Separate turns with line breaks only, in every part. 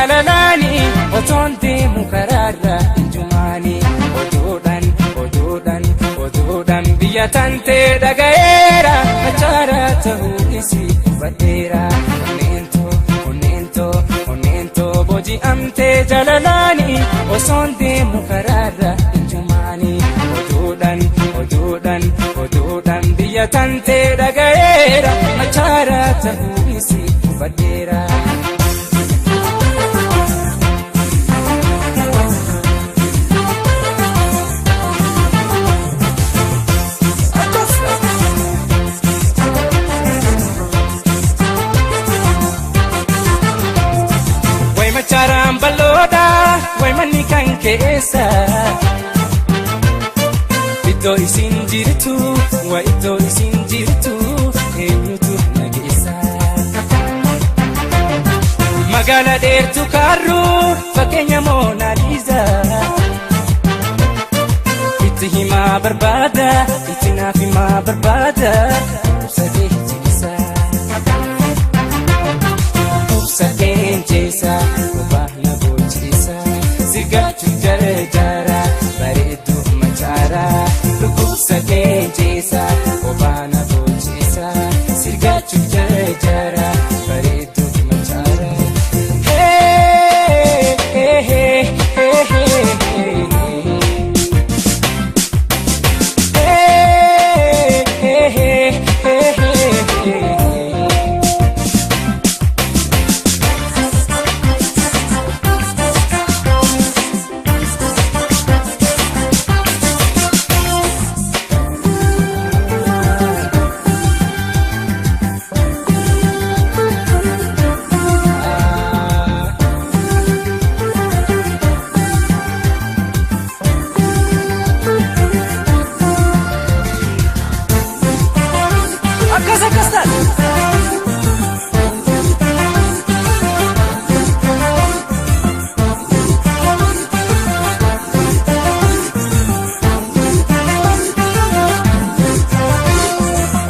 Jaalalaani otoon deemu karaarra injumaani oduudhaan oduudhaan oduudhaan biyya tantee dhaga'eera machaaraa ta'uu isii hubadheera. Onneentoo onneentoo onneentoo booji'amtee jaalalaani osoon deemu karaarra injumaani oduudhaan oduudhaan oduudhaan biyya tantee dhaga'eera machaaraa ta'uu isii hubadheera. Way machaaraan bal'oodha, way manni kan keessa. Iddoo isin jirtu, waa iddoo isin jirtu, eenyutu na geessa? Magaala dheertuu kaarruu, fakkeenya Moonaaliiza. Itti himaa barbaada, itti naaf himaa barbaada, ibsatee jigisa. Obsa keenceessa, kophaa na bochisa, sigachu jarjara, bareedduu machaara. Dhukkubsa keenceessa, kophaa na bochisa, sigachu jarjara, bareedduu machaara. Hey, hey, hey, hey, hey, hey. Hey, hey, hey, hey, hey, hey.
Akkas akkas taate.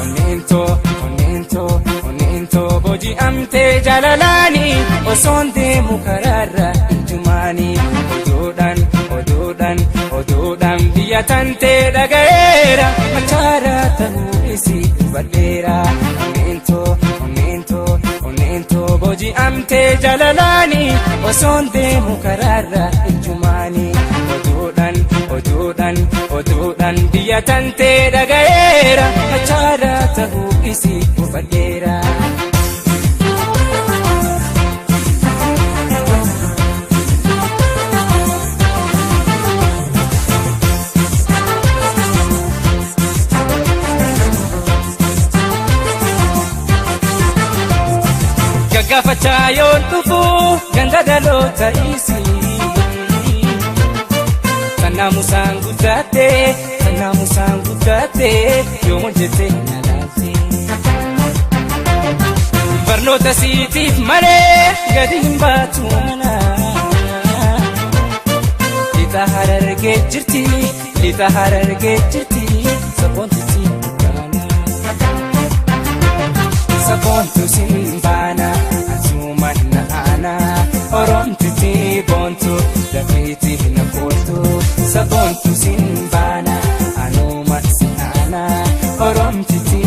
Onneentoo, onneentoo, onneentoo booji'amtee jaalalaani osoon deemu karaarra injumaani oduudhaan oduudhaan oduudhaan biyya tantee dhaga'eera machaaraa ta'uu isii hubadheera. Onneentoo, onneentoo, onneentoo booji'amtee jaalalaani osoon deemu karaarra injumaani oduudhaan oduudhaan oduudhaan biyya tantee dhaga'eera machaaraa ta'uu isii hubadheera. Gaggaafachaa yoon dhufu ganda dhaloota isii. Tannaa musaan guddatte, tannaa musaan guddatte, yoo hojjette na laalte. Barnoota siitiif malee gadi hin baatu mana. Lixa Harargee jirti, lixa Harargee jirti, sabboontitti baana. Sabboontu sin baana, asumaan na aana, oromtitti boontu, dafeeti na kooltu. Sabboontu sin baana, anuma si aana, oromtitti